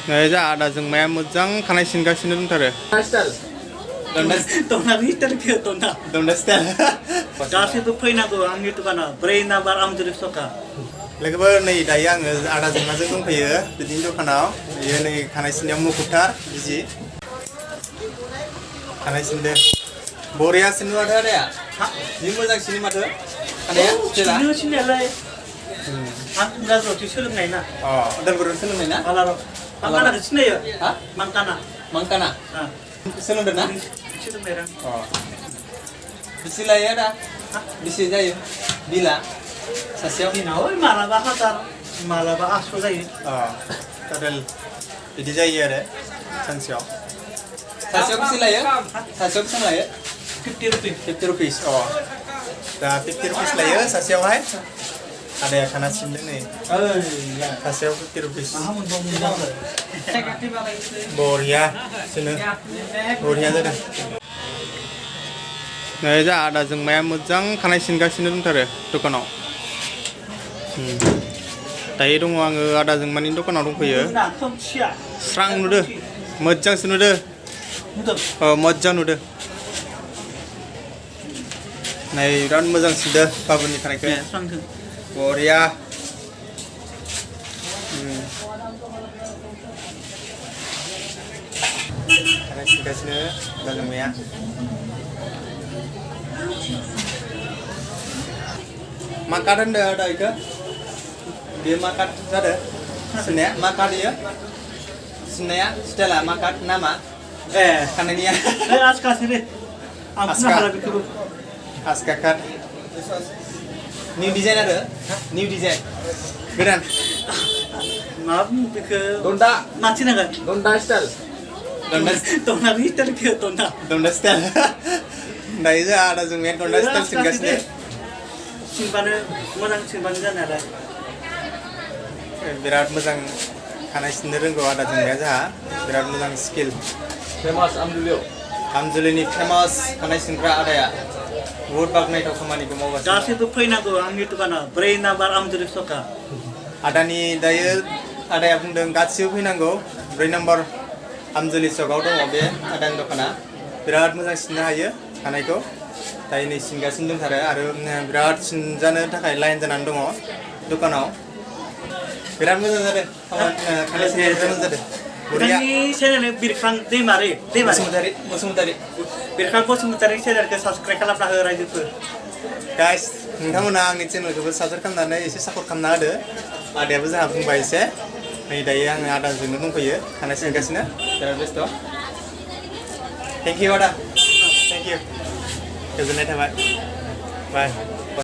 नै जा आदाजों माया मोजां खानाय सिनगासिनो दंथारो। Donda Mister Kyo Donda. Donda style. गासैबो फैनांगौ आंनि दुकानाव 4 नाम्बार आमजुरि सखा। लोगोफोर नै दायो आङो आदाजों माजों दंफैयो बिदिनो दखानाव। बेयो नै खानाय सिननायाव मुखुबथार बिजि। खानाय सिनदों। बरिया सिननो माथो आदाया। जि मोजां सिनो माथो। खानाया स्टाइला। सिननायालाय आं गाज्रियावसो सोलोंनाय ना। उदालगुरियाव सोलोंनाय ना? मांकानाखौ सिनायो? हा? मांकाना। मांकाना? सोलोंदों ना? सोलोंनाय रां। बेसे लायो आदा? बेसे जायो? बिला? सासेयाव? दिनाव मालाबा 1000 मालाबा 800 जायो। टटेल बिदि जायो आरो सानसेयाव। सासेयाव बेसे लायो? सासेयाव बेसेबां लायो? 50 रुपिस। 50 रुपिस दा 50 रुपिस लायो सासेयावहाय आदाया खाना सिनदों नै सासेयाव 50 रुपिस बरिया सिनो बरिया जादों नै जा आदाजों माया मोजां खानाय सिनगासिनो दंथारो दखानाव दायो दङ आङो आदाजों मानि दखानाव दंफैयो स्रां नुदो मोजांसो नुदो मोजां नुदो नै बिराद मोजां सिनदो बाबुनि खानायखौ बरिया खानाय सिनगासिनो आदाजों माया मा काट होनदों आदा इखौ बेयो मा काट जादों सिननाया मा काट इयो सिननाया स्टाइला मा काट नामा खानायनिया आस्का काट निउ डिजाइन आरो निउ डिजाइन गोदान मा बुङो बेखौ दन्दा मानसि नांगोन दन्दा स्टाइल दन्दा स्टाइल दन्दा दन्दा स्टाइल दायो जोंहा आदाजों मेन दन्दा स्टाइल सिनगासिनो सिनबानो मोजां सिनबानो जानायालाय बिराद मोजां खानाय सिननो रोंगौ आदाजों मेया जोंहा बिराद मोजां स्किल फेमास आमजुलिनि फेमास खानाय सिनग्रा आदाया बहुत बाख्नायथाव खामानिखौ मावगासिनो गासैबो फैनांगौ आंनि दुकानाव 4 नाम्बार आमजुरि सखा आदानि दायो आदाया बुंदों गासिबो फैनांगौ 4 नाम्बार आमजुलि सकआव दङ बे आदानि दखाना बिराद मोजां सिननो हायो खानायखौ दायो नै सिनगासिनो दंथारो आरो बिराद सिनजानो थाखाय लाइन जानानै दङ दखानाव बिराद मोजां जादों खानाय सिननाया बिराद मोजां जादों नोंनि चेनेल बिरखां दैमारि बसुमतारी बिरखां बसुमतारी चेनेलखौ साबसक्राइब खालामना हो रायजोफोर गाइस नोंथांमोना आंनि चेनेलखौबो साबसक्राइब खालामनानै एसे सापर्ट खालामना होदो आदायाबो जोंहा बुंबाय एसे नै दायो आङो आदाजोंनो दंफैयो खानाय सिनगासिनो बिराद बेस्थ' थेंक इउ आदा थेंक इउ गोजोननाय थाबाय बाय